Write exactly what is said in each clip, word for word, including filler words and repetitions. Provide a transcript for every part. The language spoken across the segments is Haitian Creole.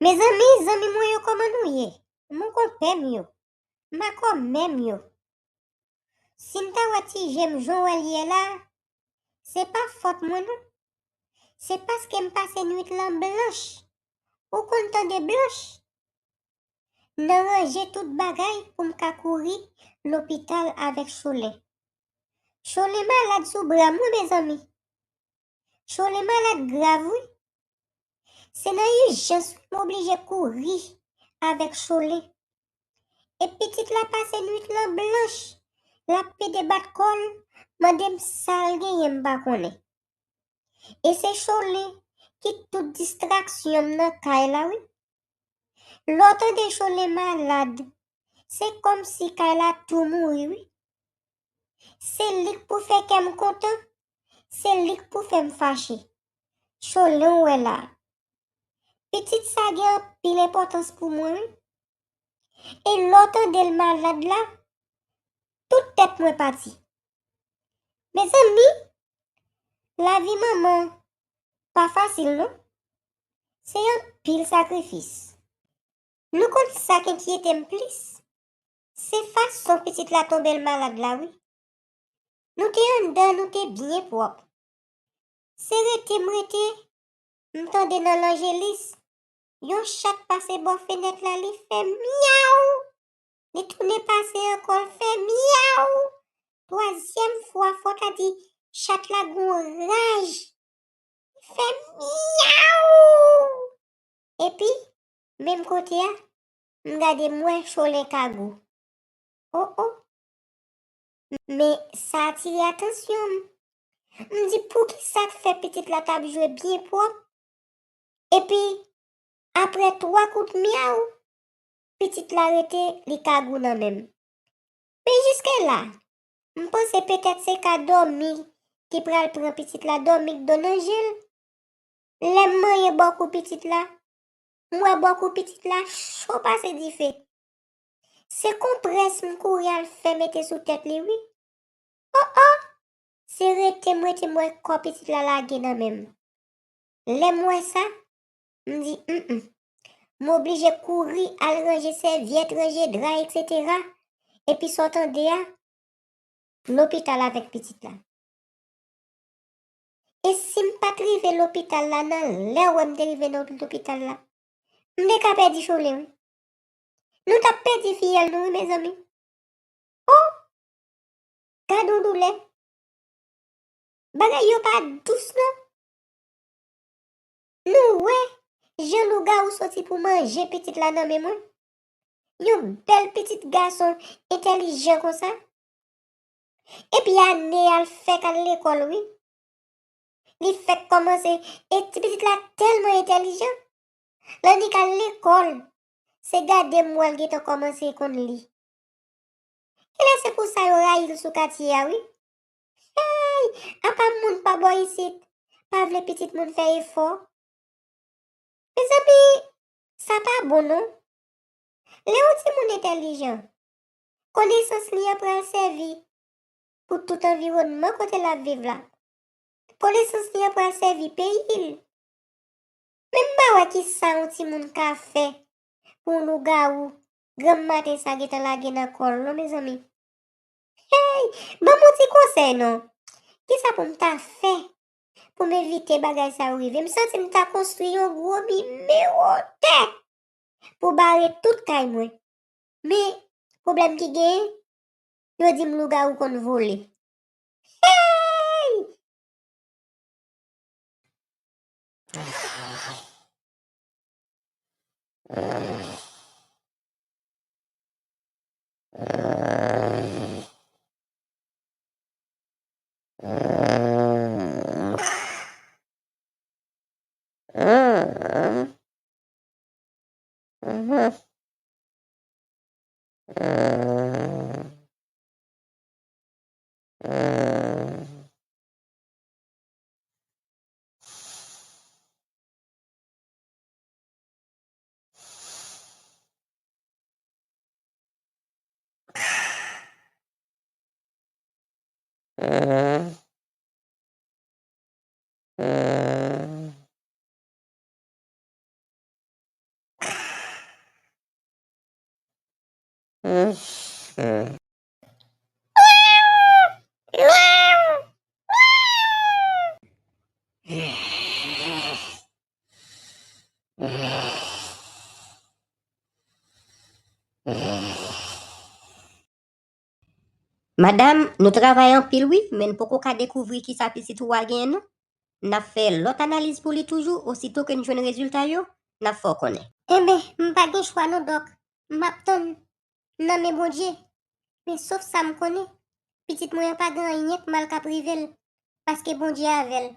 Mezanmi, zanmi mwen yo, kòman nou ye? Mon konpè m yo, makòmè m yo. Si n ta wè ti je m jan w wè l ye la, se pa fòt mwen non. Se paske m pase nwit lan blanch. Ou konn tande blanch? Nan ranje tout bagay pou m ka kouri lopital avèk Cholen. Cholen malad sou bra m wi, mezanmi. Cholen malad grav wi. Se nan ijans wi m oblije kouri avèk Cholen. E pitit la pase nwit lan blanch. L ap pede bat kò l, mande m sa l genyen m pa konnen. E se Cholen ki tout distraksyon m nan kay la wi. Lè w tande Cholen malad, se kòmsi kay la tou mouri wi. Se li k pou fè kè m kontan, se li k pou fè m fache. Cholen w wè la. Pitit sa gen anpil enpòtans pou mwen wi. E lè w tande l malad la, tout tèt mwen pati. Mezanmi, lavi manman pa fasil non. Se anpil sakrifis. Nou konn sa k enkyete m plis? Se fason pitit la tonbe l malad la wi. Nou te anndan, nou te byen pwòp. Se rete m rete, m tande nan Lanjelis, yon chat pase bò fenèt la, li fè myaw. Li tounen pase ankò, l fè myaw. Twazyèm fwa, fò w ta di chat la gon raj. Li fè myaw. Epi, menm kote a, m gade m wè Cholen kagou. O o! Men sa atire atansyon m. M di poukisa k fè pitit la t ap jwe byen pwòp? Epi, apre twa kout myaw, pitit la rete li kagou nan men m. Men jiske la, m panse petèt se ka dòmi ki pral pran pitit la, dòmi k do nan je l. Lè m manyen bò kou pitit la, m wè bò kou pitit la cho pase dife. Se konprès m kouri al fè mete sou tèt li wi. O o! Se rete m rete m wè kò pitit la lage nan men m. Lè m wè sa, m di, mm. M oblije kouri al ranje sèvyèt, ranje dra, etsetera. Epi sa w tande a, lopital avèk pitit la. E si m pa t rive lopital la nan lè w wè m te rive nan lopital la, m te ka pèdi Cholen wi. Nou t ap pèdi fiyèl nou wi, mezanmi. O! Gad yon doulè. Bagay yo pa dous non. Nou wè jan lougawou soti pou manje pitit la nan men mwen. Yon bèl pitit gason entèlijan konsa. Epi ane a l fèk al lekòl wi. Li fèk kòmanse, e ti pitit la tèlman entèlijan. Lè l nik al lekòl, se gade m wè l gentan kòmanse konn li. Genlè se pou sa yo rayi l sou katye a wi. Hey! Apa moun pa bò isit pa vle pitit moun fè efò? Mezanmi, sa pa bon non. Lè yon timoun entèlijan, konesans li an pral sèvi pou tout anviwònman kote l ap viv la. Konesans li an pral sèvi peyi l. Men m pa wè kisa yon timoun ka fè pou yon lougawou granm maten sa gentan lage nan kò l non, mezanmi. Hey! Ban m yon ti konsèy non. Kisa pou m ta fè pou m evite bagay sa yo rive? M santi m ta konstwi yon gwo mi mewotè pou bare tout kay mwen. Men, pwoblèm ki genyen, yo di m lougawou konn vole. Hey! Madanm, nou travay anpil wi, men n poko ka dekouvri kisa pitit ou a genyen non. N ap fè lòt analiz pou li toujou, osito ke n jwenn rezilta yo, n ap fè w konnen. Enben, m pa gen chwa non, dòk. M ap tann. Nan men Bondye. Men sof sa m konnen, pitit mwen an pa gen anyen k mal k ap rive l, paske Bondye avè l.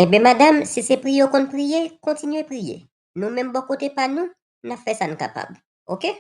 Enben, madanm, si se priye w konn priye, kontinye priye. Nou menm bò kote pa nou, n ap fè sa n kapab. Oke?